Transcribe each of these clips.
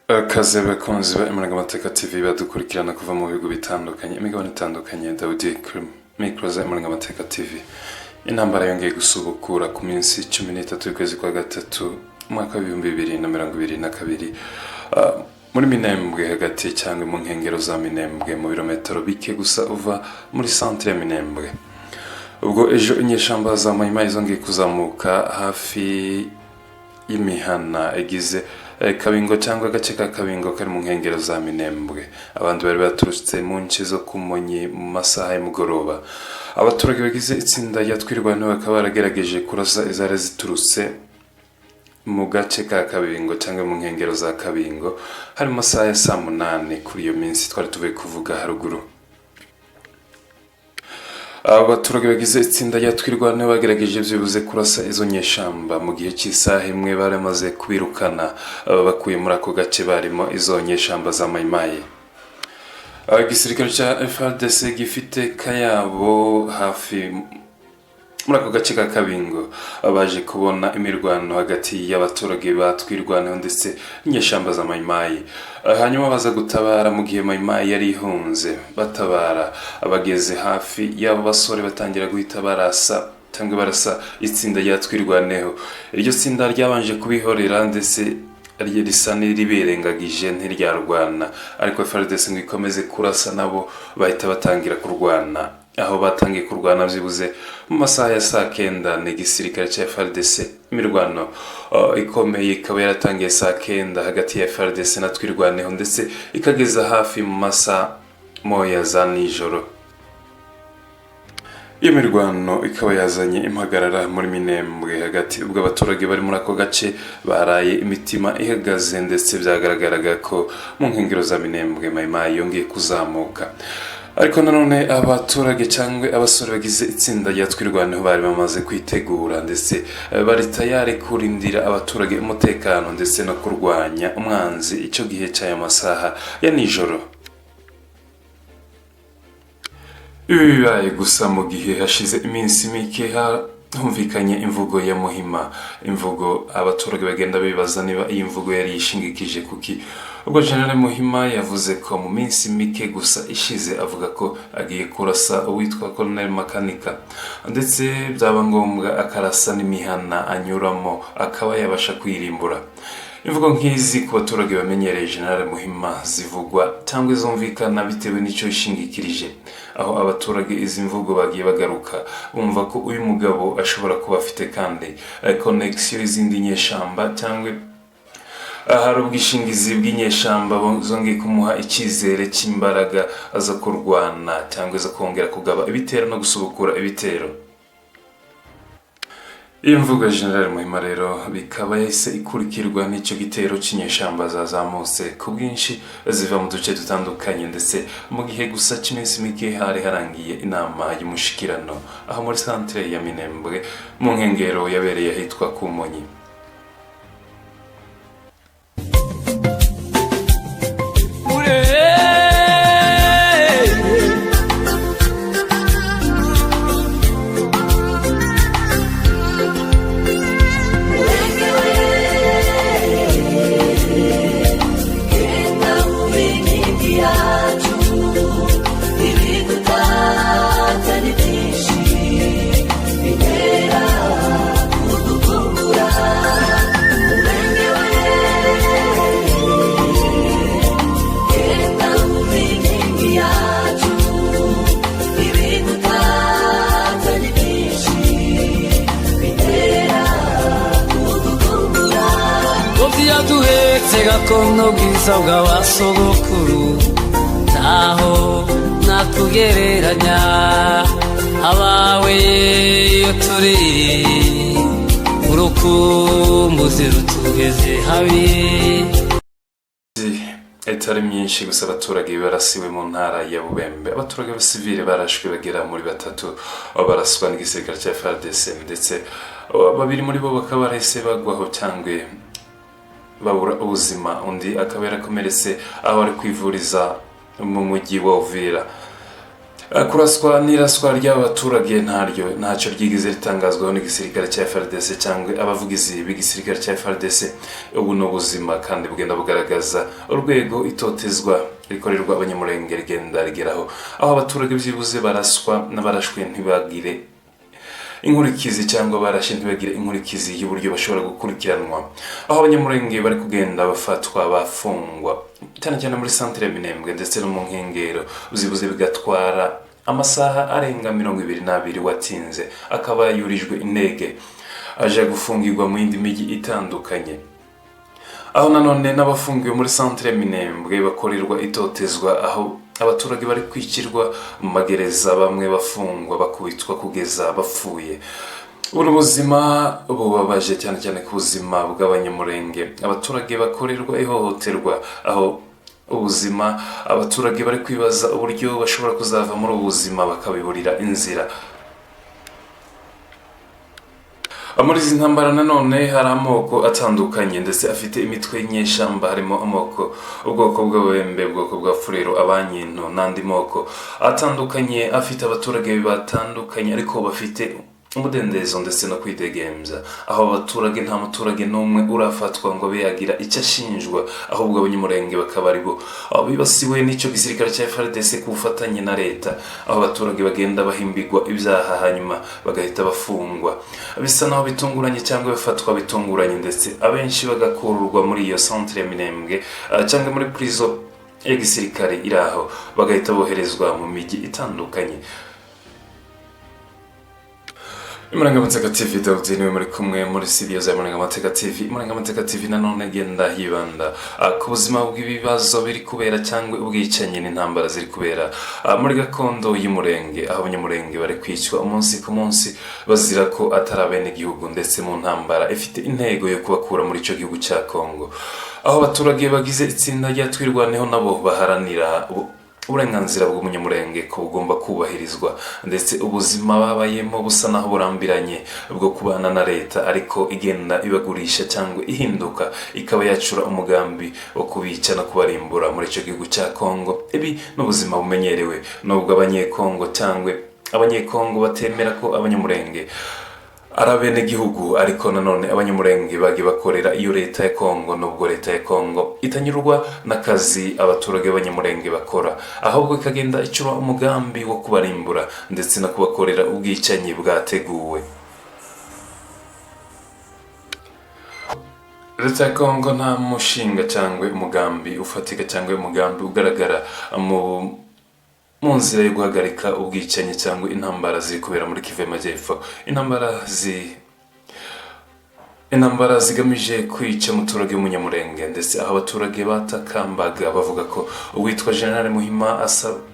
Akaze bakunzi ba Imurangamateka TV badukurikirana kuva mu bihugu bitandukanye, imigabane itandukanye. Dawidi kuri mikoro za Imurangamateka TV. Intambara yongeye gusubukura ku minsi 13 y'ukwezi kwa gatatu umwaka wa 2022, muri Minembwe hagati cyangwa mu nkengero za Minembwe, mu birometero bike gusa uva muri centre ya Minembwe. Ubwo ejo inyeshyamba za Mayimayi zongeye kuzamuka hafi y'imihana igize Kabingo cyangwa agace ka Kabingo kari mu nkengero za Minembwe. Abandi bari baturutse mu nce zo Kumonyi mu masaha y'umugoroba. Abaturage bagize itsinda rya Twirwaneho bakaba baragerageje kurasa izari ziturutse mu gace ka Kabingo cyangwa mu nkengero za Kabingo, hari mu masaha ya saa 8 kuri iyo minsi twari tuvuye kuvuga haruguru. Aba baturage bagize itsinda rya Twirwaneho bagerageje byibuze kurasa izo nyeshyamba mu gihe cy'isaha imwe baramaze kubirukana, bakuye muri ako gace barimo izo nyeshyamba za Mayimayi. Igisirikare cya FARDC gifite kayabo hafi muri ako gace ka Kabingo baje kubona imirwano hagati y'abaturage ba Twirwaneho ndetse n'inyeshyamba za Mayimayi, hanyuma baza gutabara mu gihe Mayimayi yari ihunze. Batabara abageze hafi y'abo basore batangira guhita barasa cyangwa barasa itsinda rya Twirwaneho. Iryo tsinda ryabanje kubihorera ndetse risa n'iribirengagije, ntiryarwana, ariko FARDC ngo ikomeze kurasa nabo bahita batangira kurwana. Aho batangiye kurwana byibuze mu masaha ya saa 9 ni igisirikare cya FARDC. Imirwano ikomeye ikaba yaratangiye saa 9 hagati ya FARDC na Twirwaneho, ndetse ikageza hafi mu masaha moya za nijoro. Iyo mirwano ikaba yazanye impagarara muri Minembwe hagati, ubwo abaturage bari muri ako gace baraye imitima ihagaze, ndetse byagaragaraga ko mu nkengero za Minembwe Mayimayi yongeye kuzamuka. Ariko nanone abaturage cyangwa abasore bagize itsinda rya Twirwaneho bari bamaze kwitegura, ndetse bari tayari kurindira abaturage umutekano ndetse no kurwanya umwanzi icyo gihe cy'aya masaha ya nijoro. Ibi bibaye gusa mu gihe hashize iminsi mike humvikanye imvugo ya Muhima, imvugo abaturage bagenda bibaza niba iyi mvugo yari yishingikije kuki. Ubwo General Muhima yavuze ko mu minsi mike gusa ishize, avuga ko agiye kurasa uwitwa Colonel Makanika, ndetse byaba ngombwa akarasa n'imihana anyuramo akaba yabasha kwirimbura. Imvugo nk'izi ku baturage bamenyereye General Muhima zivugwa cyangwa zumvikana bitewe n'icyo ishingikirije, aho abaturage izi mvugo bagiye bagaruka bumva ko uyu mugabo ashobora kuba afite kandi connection y'izindi nyeshyamba, cyangwa hari ubwishingizi bw'inyeshyamba zongeye kumuha icyizere cy'imbaraga aza kurwana cyangwa zo kongera kugaba ibitero no gusubukura ibitero. Iyo mvugo ya General Muhima rero bikaba yahise ikurikirwa n'icyo gitero cy'inyeshyamba zazamutse ku bwinshi ziva mu duce dutandukanye, ndetse mu gihe gusa cy'iminsi mike hari harangiye inama y'umushikirano aho muri centre ya Minembwe mu nkengero yabereye ahitwa Kumonyi. Yaduhetse gakondo bwiza bw'abasogokuru, ntaho natugereranya abawe iyo turi urukumbuzi rutugeze habi. Itari myinshi gusa abaturage barasiwe mu ntara ya Bubembe. Abaturage b'abasivile barashwe bagera muri batatu, baraswa n'igisirikare cya FARDC, ndetse babiri muri bo bakaba barahise bagwaho cyangwa babura ubuzima, undi akaba yarakomeretse aho ari kwivuriza mu mujyi wa Uvira. Kuraswa n'iraswa ry'aba baturage ntaryo ntacyo ryigeze ritangazwaho n'igisirikare cya FARDC cyangwa abavugizi b'igisirikare cya FARDC. Ubu ni ubuzima kandi bugenda bugaragaza urwego itotezwa rikorerwa Abanyamulenge rigenda rigeraho, aho abaturage byibuze baraswa n'abarashwe ntibagire inkurikizi, cyangwa barashe ntibagire inkurikizi y'uburyo bashobora gukurikiranwa, aho Abanyamulenge bari kugenda bafatwa bafungwa cyane cyane muri santere ya Minembwe ndetse no mu nkengero, byibuze bigatwara amasaha arenga 22, watinze akaba yurijwe intege aje gufungirwa mu yindi mijyi itandukanye, aho nanone n'abafungiwe muri santere ya Minembwe bakorerwa itotezwa, aho abaturage bari kwicirwa mu magereza, bamwe bafungwa bakubitwa kugeza bapfuye. Ubu buzima bubabaje cyane cyane ku buzima bw'Abanyamulenge, abaturage bakorerwa ihohoterwa, aho ubuzima abaturage bari kwibaza uburyo bashobora kuzava muri ubu buzima bakabiburira inzira. Muri izi ntambara nanone hari amoko atandukanye ndetse afite imitwe y'inyeshyamba, harimo amoko ubwoko bw'Ababembe, ubwoko bwa Furero, Abanyinto n'andi moko atandukanye afite abaturage batandukanye ariko bafite umudendezo ndetse no kwidegembya, aho abaturage nta muturage n'umwe urafatwa ngo abe yagira icyo ashinjwa, ahubwo Abanyamulenge bakaba aribo bibasiwe n'icyo gisirikare cya FARDC ku bufatanye na leta, aho abaturage bagenda bahimbigwa ibyaha hanyuma bagahita bafungwa bisa naho bitunguranye cyangwa bafatwa bitunguranye, ndetse abenshi bagakururwa muri iyo centre ya Minembwe cyangwa muri prison ya gisirikare iri aho, bagahita boherezwa mu mijyi itandukanye. Imurangamateka TV, Dawudi niwe muri kumwe muri studio za Imurangamateka TV. Imurangamateka TV nanone genda yibanda ku buzima bw'ibibazo biri kubera cyangwa ubwicanyi n'intambara ziri kubera muri gakondo y'Umurenge, aho Abanyamurenge bari kwicwa umunsi ku munsi bazira ko atari abenegihugu, ndetse mu ntambara ifite intego yo kubakura muri icyo gihugu cya Kongo, aho abaturage bagize itsinda rya Twirwaneho nabo baharanira uburenganzira bw'Umunyamurenge ko bugomba kubahirizwa, ndetse ubuzima babayemo busa naho burambiranye bwo kubana na leta ariko igenda ibagurisha cyangwa ihinduka ikaba yacura umugambi wo kubica no kubarimbura muri icyo gihugu cya Kongo. Ibi ni ubuzima bumenyerewe nubwo Abanyekongo cyangwa Abanyekongo batemera ko Abanyamurenge ari abenegihugu, ariko nanone Abanyamurenge bagiye bakorera iyo leta ya Kongo, nubwo leta ya Kongo itanyurwa n'akazi abaturage b'Abanyamurenge bakora, ahubwo ikagenda icura umugambi wo kubarimbura ndetse no kubakorera ubwicanyi bwateguwe. Leta ya Kongo nta mushinga cyangwa umugambi ufatika cyangwa umugambi ugaragara mu nzira yo guhagarika ubwicanyi cyangwa intambara ziri kubera muri Kivu y'Amajyepfo, intambara zigamije kwica umuturage w'Umunyamurenge, ndetse aho abaturage batakambaga bavuga ko uwitwa General Muhima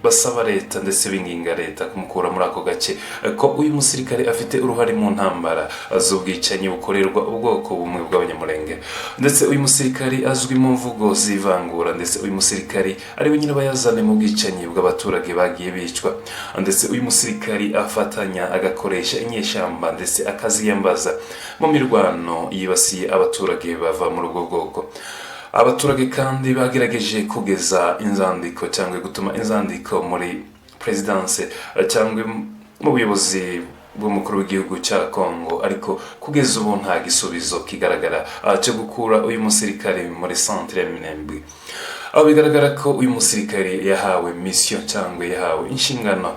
basaba leta ndetse binginga leta kumukura muri ako gace, ko uyu musirikare afite uruhare mu ntambara z'ubwicanyi bukorerwa ubwoko bumwe bw'Abanyamurenge, ndetse uyu musirikare azwi mu mvugo z'ivangura, ndetse uyu musirikare ari we nyirabayazane mu bwicanyi bw'abaturage bagiye bicwa, ndetse uyu musirikare afatanya agakoresha inyeshyamba ndetse akaziyambaza mu mirwano yibasiye abaturage bava muri ubwo bwoko. Abaturage kandi bagerageje kugeza inzandiko cyangwa gutuma inzandiko muri perezidanse cyangwa mu buyobozi bw'umukuru w'igihugu cya Kongo, ariko kugeza ubu nta gisubizo kigaragara cyo gukura uyu musirikare muri centre ya Minembwe, aho bigaragara ko uyu musirikare yahawe mission cyangwa yahawe inshingano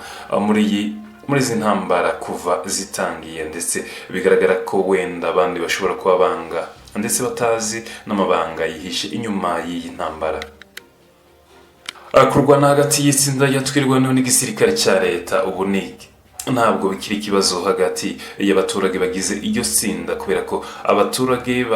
muri izi ntambara kuva zitangiye, ndetse bigaragara ko wenda abandi bashobora kuba banga ndetse batazi n'amabanga yihishe inyuma y'iyi ntambara. Kurwana hagati y'itsinda rya Twirwaneho n'igisirikare cya leta ubu ni ntabwo bikiri ikibazo hagati y'abaturage bagize iryo tsinda, kubera ko abaturage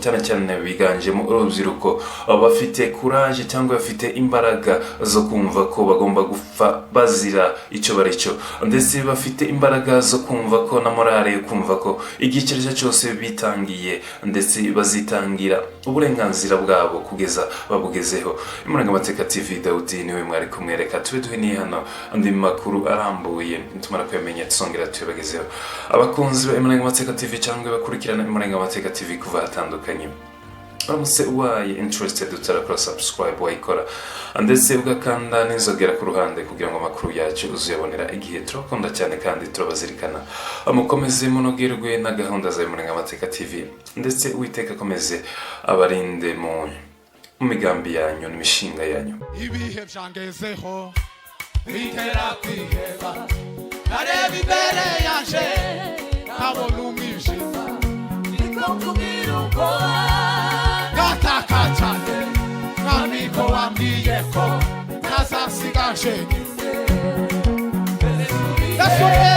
cyane cyane biganjemo urubyiruko bafite courage cyangwa bafite imbaraga zo kumva ko bagomba gupfa bazira icyo bari cyo, ndetse bafite imbaraga zo kumva ko na morale yo kumva ko igihe icyo ari cyo cyose bitangiye ndetse bazitangira uburenganzira bwabo kugeza babugezeho. Imurangamateka TV, Dawudi niwe mwari kumwereka, tube duhiniye hano, andi makuru arambuye tumara kuyamenya tuzongera tuyabagezeho. Abakunzi ba Imurangamateka TV cyangwa bakurikirana Imurangamateka TV kuva ahatandukanye, Uramutse ubaye interested utarakora subscribe, wayikora ndetse ugakanda n'inzogera ku ruhande kugira ngo amakuru yacu uzuyabonera igihe. Turakunda cyane kandi turabazirikana. Mukomeze munogerwe na gahunda za Amateka TV, ndetse Uwiteka akomeze abarinde mu migambi yanyu n'imishinga yanyu. Ibihe byangezeho bitera kwiheba, nareba imbere yanje nkabona umwijima. Niko kugira ubwoba. Ngataka cyane, Mwami, ko wambwiye ko ntazasiga jenyine. Yesu we.